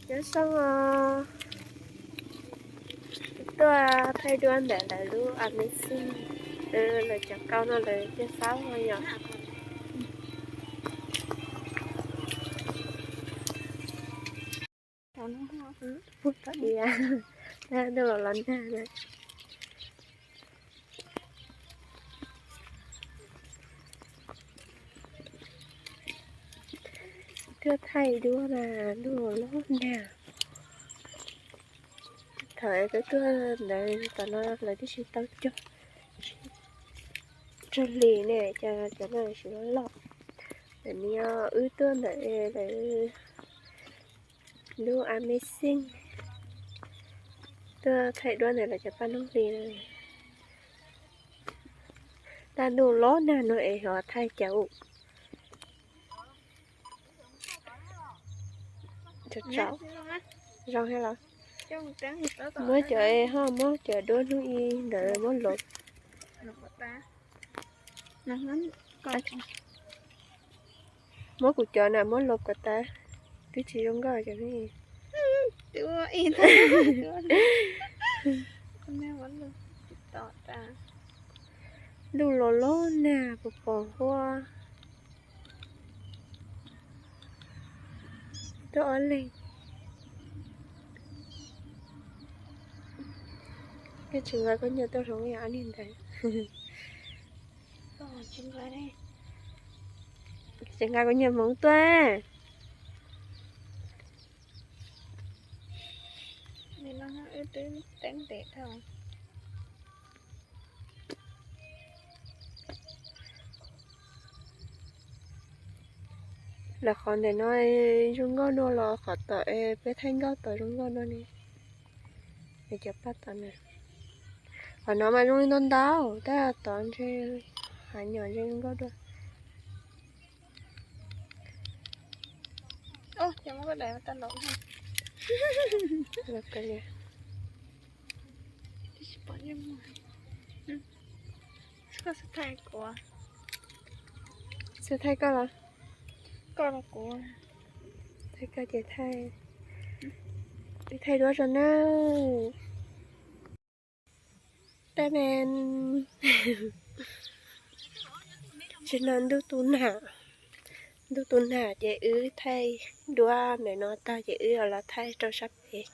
Nyob zoo os, tuaj thaij duab ntawm lawv lub amazing, lawv cov kau no lawv thiaj fab no yom. Puag tom diav, ntuj los los nag na. Tuaj thaij duab na, ntuj los los nag. Thaum peb tuaj ntawd tom no lawv twb tsis tau cog tsawg li ne, cov no tsis loj loj. Ntawm no wb tuaj ntawm lawv lub amazing, tuaj thaij duab ntawm lawv cov paj noob hli na. Tag ntuj los nag no es ho thaij cas ua. Zoo thiab los. Muab cov, ho muab cov duab hnub ib ntawd muab los. Muab kuv cov na muab los kom tas, twb tsis zoo nkauj cov hnub ib. Ntuj los los nag pos pos huab. Tuaj ob leeg. Koj tsis nqa koj nyiaj tuaj hloov yam ob niag ntawd. Tsis nqa koj nyiaj hmoov tuaj. Lawv qhov ntawm no zoo nkauj dua los qhov tom peb thaij nkauj tod zoo nkauj dua ne. Cov paj tom na, qhov no mas zoo li ntau ntau tab tom ntshe hav nyom ntshe zoo nkauj dua. Xav thaij koj los? Thaij koj ces thaij. Wb thaij duab tso na. Tab me, tsis no ntuj tu nag, ntuj tu nag ces wb thaij duab ntawm no tag ces wb los thaij rau sab pem.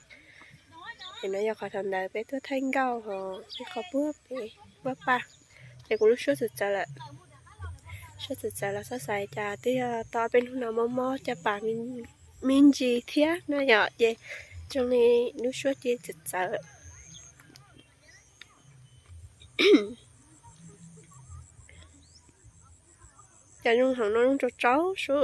Ntawm no yog qhov thaum ntawd peb tuaj thaij nkauj hos ib qho puag pem, puag paj. Ces kuv lub suab txawv txawv lawm, suab txawv txawv los xav xav cas twb yog tau ob peb hnub no mob mob caj pas me ntsis thiab no yom, ces zoo li lub suab ces txawv txawv. Cov zoo hauv no zoo tsaus tsaus sub.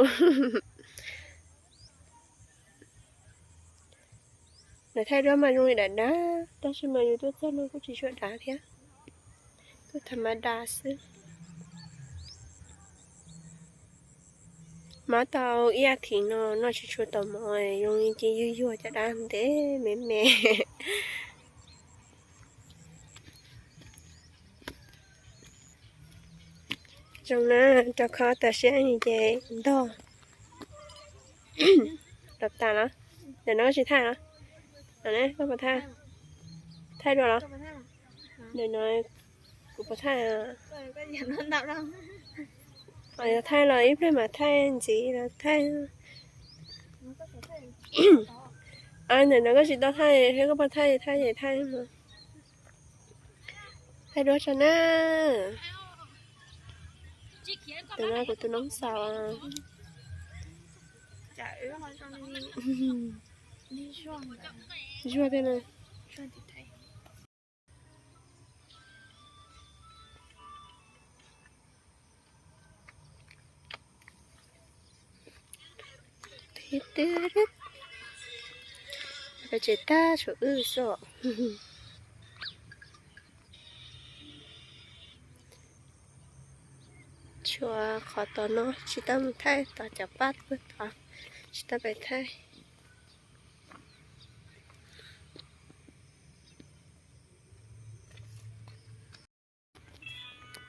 Lawv thaij duab mas zoo li dav dav, tab sis mas yus tuaj txog no kuj tsis tshua dav thiab, kuj tham ma da xwb. Mab tau ib as thiv no noj tsis tshua tau mov, zoo li cia yuag yuag caj dab ntev me me. Zoo na, rau kho tas siab ces ntog. Rau tas los? Ntawm no koj tsis thaij los? Koj puas thaij? Thaij dua los? Ntawm no kuv puas thaij? Yog thaij los ib pliag mam thaij ntxiv los thaij. Ntawm no koj tsis tau thaij thiab, koj puas thaij? Thaij ces thaij. Thaij duab tso na. Tus no kuv tus noob xaus. Zuag thiab na. Peb tsev tag tshuav wb xwb. Tshuav qhov tom no tsis tau mus thaij, tom cov paj puag tod tsis tau pais thaij.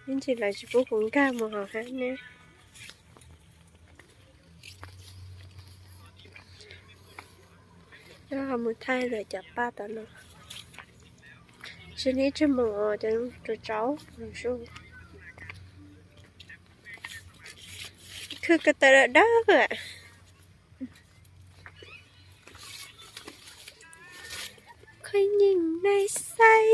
Ib ntsis lawv tsis pub kuv nkag mus hauv hab ne. Mus thaij lawm cov paj tom no. Tsis hnub tsis mus os, cov rau tsau. Khwv ko taw dawb dawb. Koj nyeem nai xai.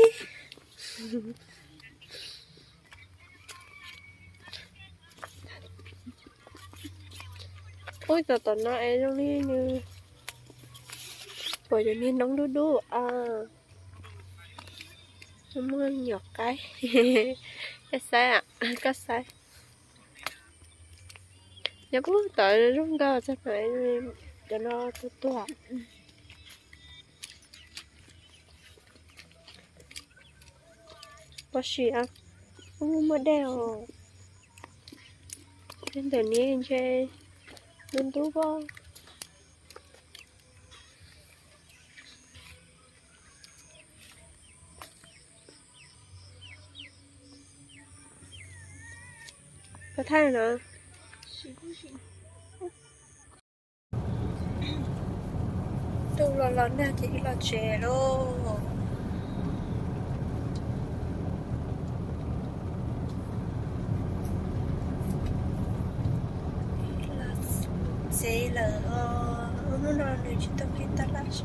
Ub, tom tom no es zoo li nws puas yog niag noob dub dub a. Muaj nyuam qaib. Koj saib, koj saib. Nyob puag tod zoo nkauj txog mas cov no tuag tuag. Pob si, ub, muaj dej os. Tej ntawm ni ntshe ntub ntub pob. Koj thaij no. Ntuj los los nag ces wb los tsev lauj. Los tsev lawm os, hnub no nws tsis tau qhib tab laj.